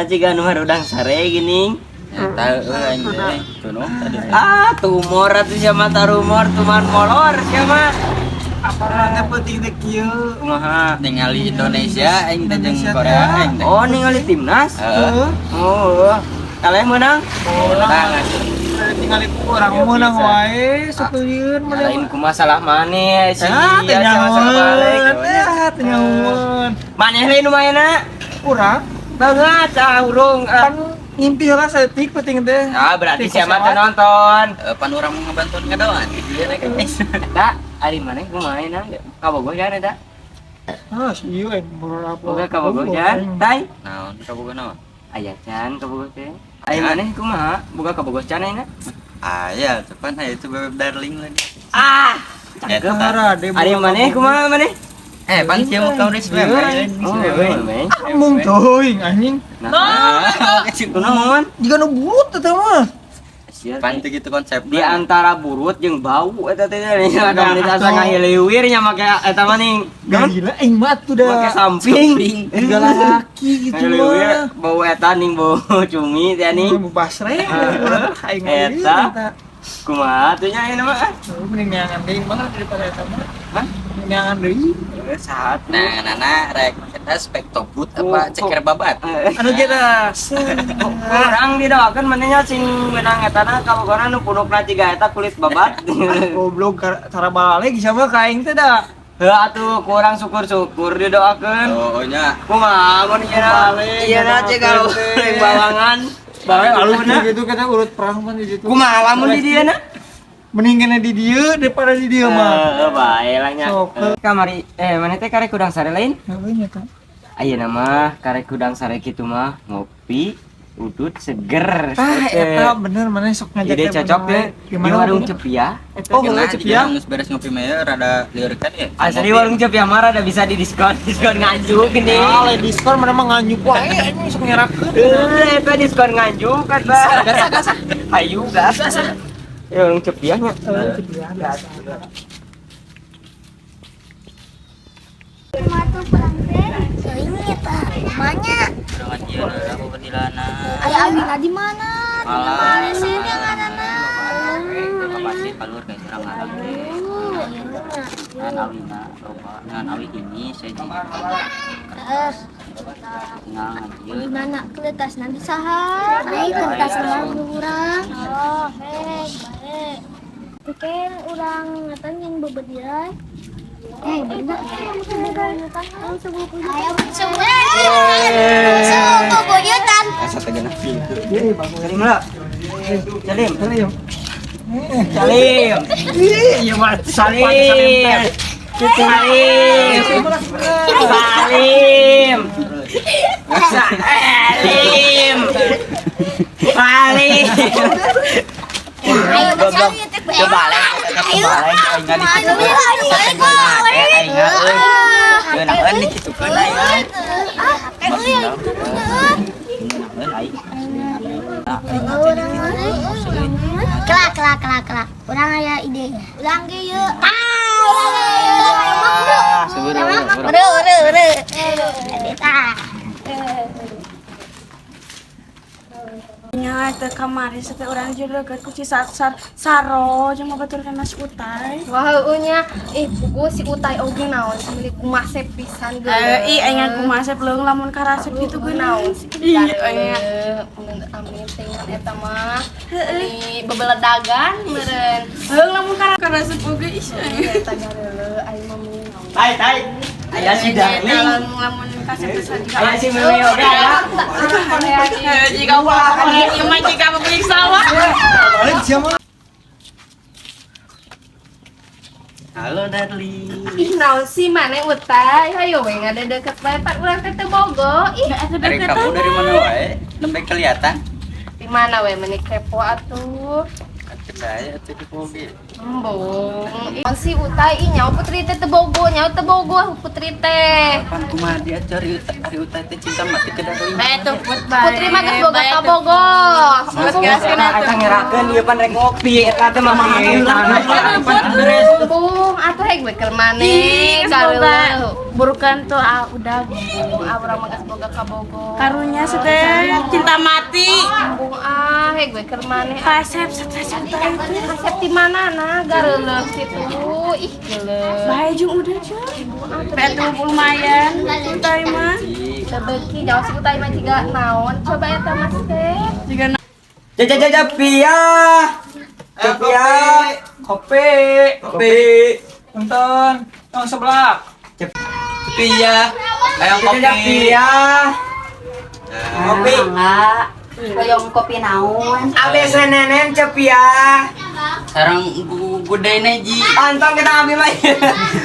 mah jiga nu harudang sare gini. Eta heueuh aing teh tunung tadi. Ah, tumor atuh sia mah tarumor tuman molor sia mah. Aparatnya penting teh kieu. Kumaha? Ningali Indonesia aing teh jeung Indonesia Korea teh. aing teh. Oh, ningali timnas. Heeh. Oh, kaleh menang. Menang. Tinggal ku urang meunang wae sateuyeun mah. Lain ku masalah maneh si Ah, teu dia sama nyahoeun. balik. Ah, teu nyahoeun. Maneh lain nu maena? Urang Banget ah urung. Ah. kan ngimpi heula saeutik penting teh. Ah, berarti Tikus siapa teh lewat. nonton? Pan urang mau ngebantuan ngadoan gitu ya guys. Da, ari maneh kumaha na? Kabogoh jan eta? Ah, si ieu aing beberapa. Boga kabogoh jan? Tai. Naon kabogoh naon? Aya can kabogoh teh. Ari maneh kumaha? Boga kabogoh can ayeuna? Aya, cepan aya itu bebeb darling lagi. Ah, cakep. Rade. Ari maneh kumaha maneh? Eh, pan sia mau kau ris bebeb. Oh, memang. Mung teuing anjing. Nah, kunaon? Jiga nu burut eta mah. Sia Pan teh. teh gitu konsep. Di antara burut jeung bau eta teh nya komunitas ngahiliwir nya make eta mah ning. Gila aing mah tuh dah. Make samping. Jiga lalaki gitu Ngahiliwir mah. bau eta ning bau cumi teh ning. Mau basreng aing mah Eta. Kumaha tuh nya ayeuna mah? Ah? Mending neangan deui mah daripada eta mah. Hah? Mending neangan deui. Eh, saha tuh? Nah, nana rek eta spektobut apa ceker babat? Eh, Anu kita Kurang didoakeun manehnya sing menang eta na kabogohna nu punukna ciga eta kulit babat. goblok cara balik sama ka aing teh da. Heuh atuh kurang syukur-syukur didoakeun. Oh, nya. Kumaha mun ieu Balik, ieu na cek kalau didoakeun teh. bawangan. Balik alus Kumaha? gitu kita urut perang mah di situ. Kumaha lamun di dieu na? Mending kena di dieu daripada di dieu mah. Heeh, bae lah nya. Sok. Kamari maneh teh karek kudang sare lain? Heueuh nya tah. Ayeuna mah karek kudang sare kitu mah ngopi, udut seger. Tah eta bener maneh sok ngajak Ide cocok deh di warung Cepia. Oh, Kena heueuh Cepia. Geus beres ngopi mah ya rada lieur kan ya. Asli warung Cepia mah rada bisa di diskon, diskon Nganjuk gini. Ah, lain diskon mana mah nganyuk wae anjing sok nyerakeun. Eh, eta diskon Nganjuk kan, Bang. Gas gas. Hayu gas. Ya warung Cepia nya. Heueuh Cepia gas. Matu perang teh. Ini tah, banyak. Urang ieu aku bedilana. Aya Awina di mana? Di mana sih yang ngarana? Pasti palur kayak urang ngalang teh. Ngan awina loba, ngan awi ini saya Heeh. tinggal ngajieun. Di mana kertas nanti saha? Ai kertas mah urang. Oh, hei, bae. Piken urang ngatan yang bebedian. Eh, bener. Ayo, semua bebedian. Asa teh geunah pintu. Salim lah. Salim. Salim. Salim. Iya mah Salim. Salim. Salim. Salim. Salim. Ayo, Goblok. coba Coba lek aing dikitukeun. Asa teh geunah eh aing euy. Geunaheun dikitukeun aing. Geunaheun aing. Ah, aing teh dikitukeun. Kelak, kelak, kelak, kelak. Urang aya ide. Urang ge yeuh. Ah, Sebenarnya Ure, ure, ure. Eta. Nya teh kamari teh urang jeung leukeut ku si sar saro jeung ngabaturkeun si Utai. Wah, heueuh nya. Ih, puguh si Utai oge naon milik kumasep pisan geus. Eh, ih aing kumasep leung lamun karasep kitu Puguh geuna. naon sih? Ih, aing Amin teh ingat eta mah. Di bebeledagan meureun. Leung lamun karasep oge ih aing. Eta gareuleuh aing mah mending naon. Tai tai. Aya si Darling. Lamun kasep teh sajika. Aya si Meme oge aya. Jika wah, ieu mah jika pemilik sawah. Balik sia mah. Halo Darling. Ih, naon sih maneh Utai? Hayo we ngadedeket bae pan urang teh teu bogo. Ih, Dari kamu dari mana wae? Nembe kelihatan. di mana we meuni kepo atuh. Saya atuh di mobil. Embung. Si Utai ih nyawa Putri teh teu bogo, nyawa teu bogo Putri teh. Pan kumaha dia cari utai, ari utai teh cinta mati ke darling. Bae tuh put bae. Putri mah geus boga kabogo. Geus kena Eta ngerakeun ieu pan rek ngopi eta teh mah. Embung, atuh heg we keur maneh. Ih, boga. Kareueuh. Burukan tuh ah udah Embung, ah urang mah geus boga kabogo. karunya teh cinta mati. Embung ah heg we keur maneh. Kasep stres utai teh. Kasep di mana nah gareuleuh situ. Ih geuleuh. Bae jeung udah cuy. Bae tuh lumayan utai mah. Teu beuki jauh si Utai mah jiga naon. Coba eta Mas teh. Jiga Jaja pia. Cepia. Kopi. Kopi. Punten. Tong sebelah. Iya. Hayang Jaja kopi. pia. Kopi. Hoyong kopi naon? ABC nenen cepia. Sarang gudena ji. Antong kita ambil mah.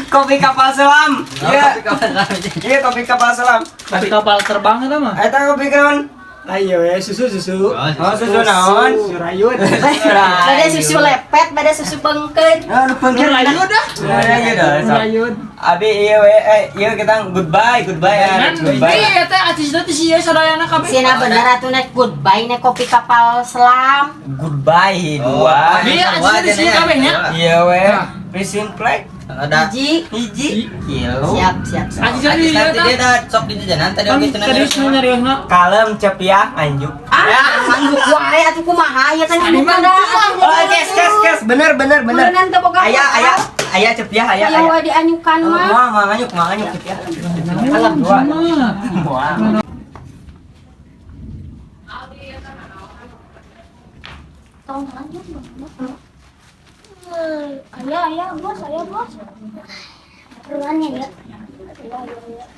Kopi kapal selam. Iya. Kopi kapal selam. Iya kopi kapal selam. Kopi kapal terbang eta mah. Eta kopi naon? Ayo ya susu susu. Oh susu naon? Surayun. Bade susu lepet, bade susu bengkeun. Aduh pengkir Surayun dah. Surayun dah. Surayun. Abi iya we eh iya kita goodbye goodbye ya goodbye. Iya teh acis teh si ieu sadayana kabeh. Sina bener atuh naik goodbye naik kopi kapal selam. Goodbye dua. Iya acis teh si ieu kabeh nya. Iya we. Resin flag Ada. Hiji. hiji kilo. Siap, siap, siap. Acis teh Acis ieu tadi teh. dia dah sok di jajanan tadi Kan oge cenah. serius nu nyariosna. Kalem cepia nganjuk. Ah, sanggup wae atuh kumaha ieu teh nganjuk da. Oh, kes kes kes bener bener bener. Beneran teu boga. Aya aya aya cepia aya Aya aya. wae dianyukan mah. Moal moal nganyuk moal nganyuk cepia. Alah dua. Moal. Tong lanjut bang. Ayah, ayah, bos, ayah, bos. Peruannya ya. Ayah, ayah, ayah.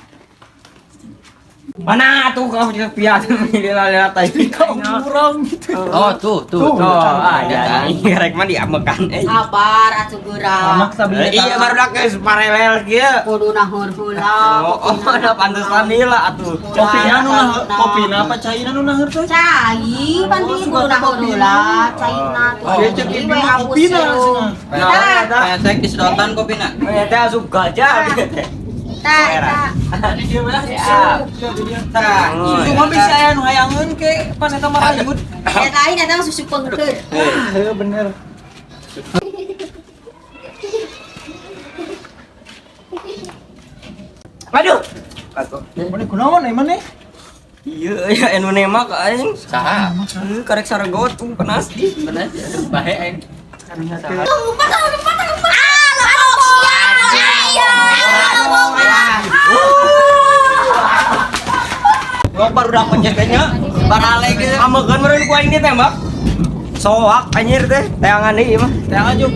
Mana tuh kau cepia lila-lila tadi. Kurang gitu. Oh, tuh, tuh, Tuh, ada rek mah diamekan eh. Sabar atuh geura. Maksa beli. Iya baru dak geus paralel kieu. Kudu nahur heula. Oh, oh, ada pantesan lila atuh. Kopina nu nah, kopina apa caina nu naheur teh? Cai, pan di kudu nahur heula, caina tuh. Oh, cek Ieu ieu we mah abus kopina seru. cenah. Nah, eta Kayak di sedotan kopina. eta asup gajah. Tah, eta. Tah, Susu mah bisa aya nu hayangeun ke pan eta mah rayud. Ya lain eta mah susu pengkeun. Heuh bener. Aduh. Atuh. Mana kunaon ai maneh? Iya, iya anu nemak aing. Saha? Heuh, karek saragot tuh panas di. Bener sih, aduh bae aing. Gua baru dapat nya. Barale gitu. Amekeun meureun ku aing ditembak. Soak anjir teh, teangan deui ieu mah. Teangan jeung